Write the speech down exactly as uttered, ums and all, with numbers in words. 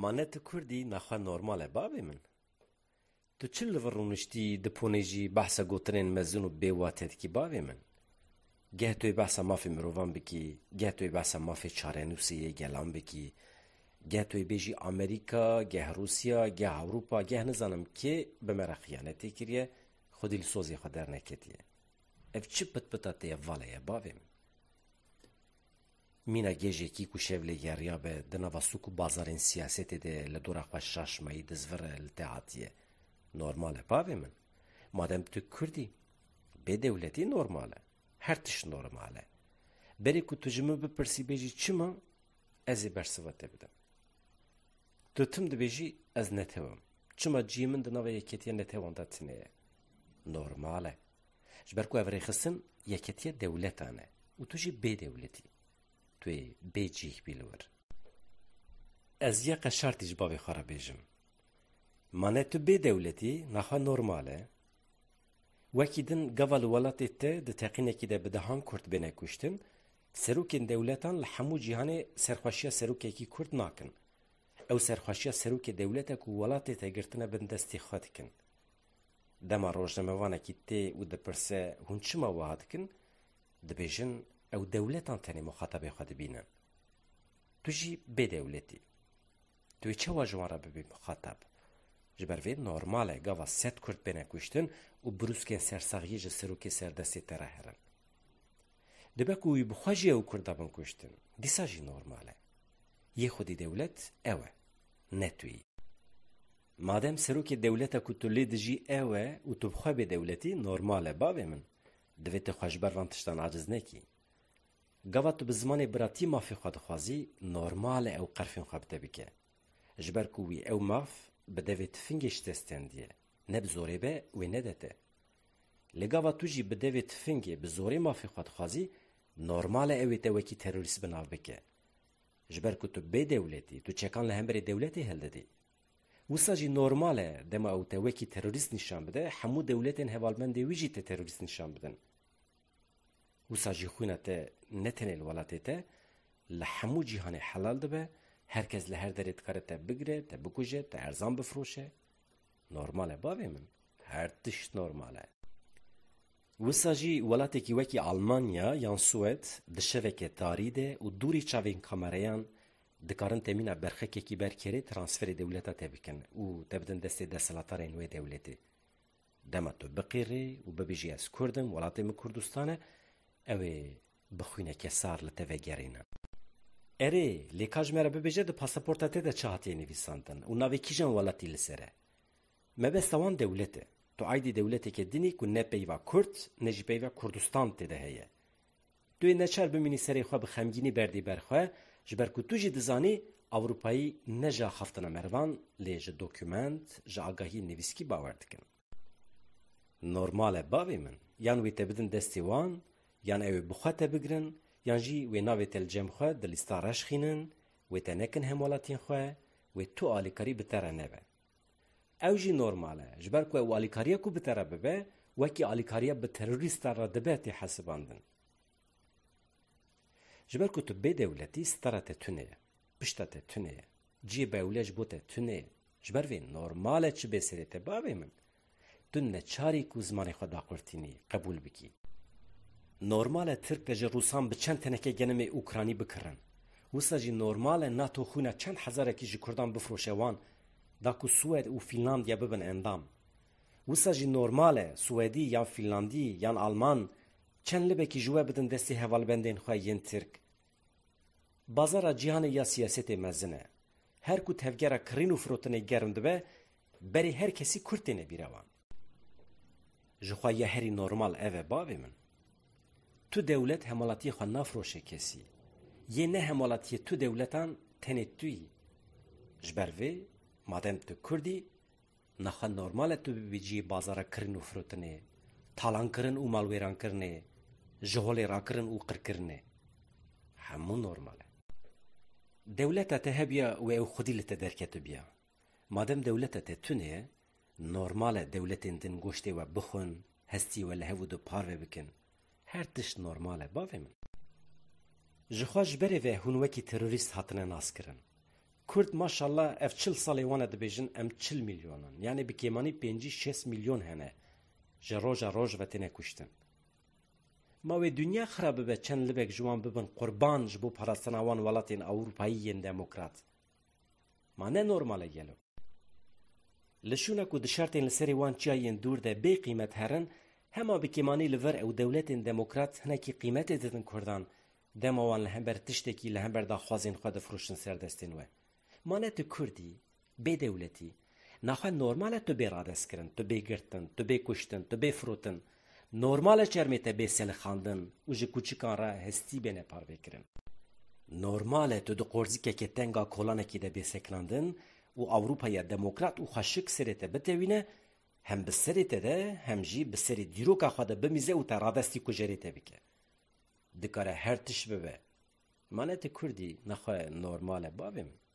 Ma ne tu Kurd î, naxwe normal e bavê min? Tu çi li vir rûniştî di ponê jî behsa gotinên mezin û bê wate dikî bavê min? Geh tu yê behsa mafê mirovan bikî, geh tu yê behsa mafê çarenûsê yê gelan bikî, geh tu yê bêjî Amerîka, geh Rûsya, geh Ewropa, geh nizanim kê bi me re xiyanetê kiriye, xwedî li sozê xwe derneketiye. Ev çi pitpita te ye vale ye bavê min? Mîna gêjekî ku şev lê geriya be di nava sûk û bazarên siyasetê de li dora xwe şaş mayî dizvire li te hatiye. Normal e bavê min. Madem tu Kurd î, bê dewletî normal e. Her tişt normal e. Berê ku tu ji min bipirsî bêjî çima, ez ê bersiva te bidim. Tu tim dibêjî ez netew im. Çima cihê min di nava yeketiya netewan de tune ye? Normal e. Ji ber ku ev rêxistin yeketiya dewletan e û tu jî bê dewletî. Tu yê bê cih bî li wir. Ez yê qeşartî ji bavê xwe re bêjim. Ma ne tu bê dewletî, naxwe normal e. Wekî din gava li welatê te di teqînekî de bi dehan Kurd bêne kuştin, serokên dewletan li hemû cîhanê serxweşiya serokekî Kurd nakin. Ew serxweşiya serokê dewlete ku welatê te girtine bin destê xwe dikin. Dema rojnamevanekî tê û dipirse hûn çima wiha dikin, dibêjin ew dewletan tenê muxatabê xwe dibînin. Tu jî bê dewletî. Tu yê çawa ji wan re bibî muxatab? Ji ber vê normal e gava sed Kurd bêne kuştin û brûskên sersaxiyê ji serokê serdestê te re herin. Dibe ku wî bi xwe jî ew Kurda bin kuştin, dîsa jî normal e. Yê xwedî dewlet ew e, ne tu yî. Madem serokê dewleta ku tu lê dijî ew e û tu bi xwe bê dewletî, normal e bavê min. Divê tu xwe ji ber van tiştan aciz nekî. Gava tu bi zimanê biratî mafê xwe dixwazî, normal e ew qerfên xwe bi te bike. Ji ber ku wî ew maf bi devê tifingê ji te stendiye. Ne bi zorê be, wê nede te. Lê gava tu jî bi devê tifingê bi zorê mafê xwe dixwazî, normal e ew ê te wekî terorîst bi nav bike. Ji ber ku tu bê dewletî, tu çekan li hemberî dewletê hildidî. Wisa jî normal e, dema ew te wekî terorîst nîşan bide, hemû dewletên hevalbendê wî jî te terorîst nîşan bidin. Wisa jî xwîna te ne tenê li welatê te, li hemû cîhanê helal dibe, her kes li her derê dikare te bigire, te bikuje, te erzan bifroşe. Normal e bavê min. Her tişt normal e. Wisa jî welatekî wekî Almanya yan Swed di şeveke tarî de û dûrî çavên kamereyan dikarin te mîna berxekekî ber kêrê transferê dewleta te bikin û te bidin destê desthilatarên wê dewletê. Dema tu biqîrî û bibêjî ez Kurd im, welatê min Kurdistan e, ew ê bi xwîneke sar li te vegerînin. Erê, lê ka ji me re bibêje di pasaporta te de çi hatiye nivîsandin û navê kîjan welatî li ser e? Mebesta wan dewlet e. Tu aydî dewleteke din î ku ne peyva Kurd, ne jî peyva Kurdistan tê de heye. Tu yê neçar bimînî serê xwe bi xemgînî berdî ber xwe, ji ber ku tu jî dizanî Ewropayî ne ji axaftina merivan, lê ji dokument, ji agahiyên nivîskî bawer dikin. Normal e bavê min, yan wê te bidin destê wan, yan ew ê bi xwe te bigirin, yan jî wê navê te li cem xwe di lîsta reş xînin, wê te nekin hemwelatiyên xwe, wê tu alîkarî bi te re nebe. Ew jî normal e, ji ber ku ew alîkariya ku bi te re bibe, wekî alîkariya bi terorîstan re dibe tê hesibandin. Ji ber ku tu bê dewletî, stara te tune ye, pişta te tune ye, cihê bi ewle ji bo te tune ye. Ji ber vê normal e çi bê serê te bavê min. Tu neçarî ku zimanê xwe daqurtînî, qebûl bikî. Normal e Tirk te ji Rûsan bi çend teneke genimê Ukranî bikirin. Wisa jî normal e NATO xwîna çend hezarekî ji Kurdan bifroşe wan, da ku Swed û Fînlandya bibin endam. Wisa jî normal e Swedî yan Fînlandî yan Alman çend libekî ji we bidin destê hevalbendên xwe yên Tirk. Bazara cîhanê ya siyasetê mezin e. Her ku tevgera kirîn û firotinê germ dibe, berê her kesî Kurd têne bîra wan. Ji xwe ya herî normal ev e bavê min. Tu dewlet hemwelatiyê xwe nafroşe kesî. Yê ne hemwelatiyê tu dewletan tenê tu yî. Ji ber vê, madem tu Kurd î, naxwe normal e tu bibî cihê bazara kirîn û firotinê, talankirin û malwêrankirinê, ji holê rakirin û qirkirinê. Hemû normal e. Dewleta te hebiya û ew xwedî li te derketibiya. Madem dewleta te tune ye, normal e dewletên din goştê we bixwin, hestî we li hev û du parve bikin. Her tişt normal e, bavê min. Ji xwe ji berê ve hûn wekî terorîst hatine naskirin. Kurd maşallah ev çil salê wan e dibêjin em çil milyon in. Yanî bi kêmanî pêncî şêst milyon hene. Ji roja roj ve têne kuştin. Ma wê dinya xira bibe çend libek ji wan bibin qurban ji bo parastina wan welatên Ewropayî yên demokrat? Ma ne normal e gelo? Li şûna ku di şertên li serê wan çiyayên dûr de bê qîmet herin, hema bi kêmanî li vir ew dewletên demokrat hinekî qîmetê didin Kurdan, dema wan li hember tiştekî li hember daxwazên xwe difirûştin ser destên we. Ma ne tu Kurd î, bê dewletî, naxwe normal e tu bê radestkirin, tu bê girtin, tu bê kuştin, tu bê firotin. Normal e çermê te bê selixandin û ji kûçikan re hestî bêne parvekirin. Normal e tu di qorzikeke tenga kolanekî de bê sekinandin û Ewropaya demokrat û xweşik serê te bitewîne, hem bi serê te de hem jî bi serê dîroka xwe de bimîze û te radestî kujerê te bike. Dikare her tişt bibe. Ma ne tu Kurd î, naxwe normal e bavê min?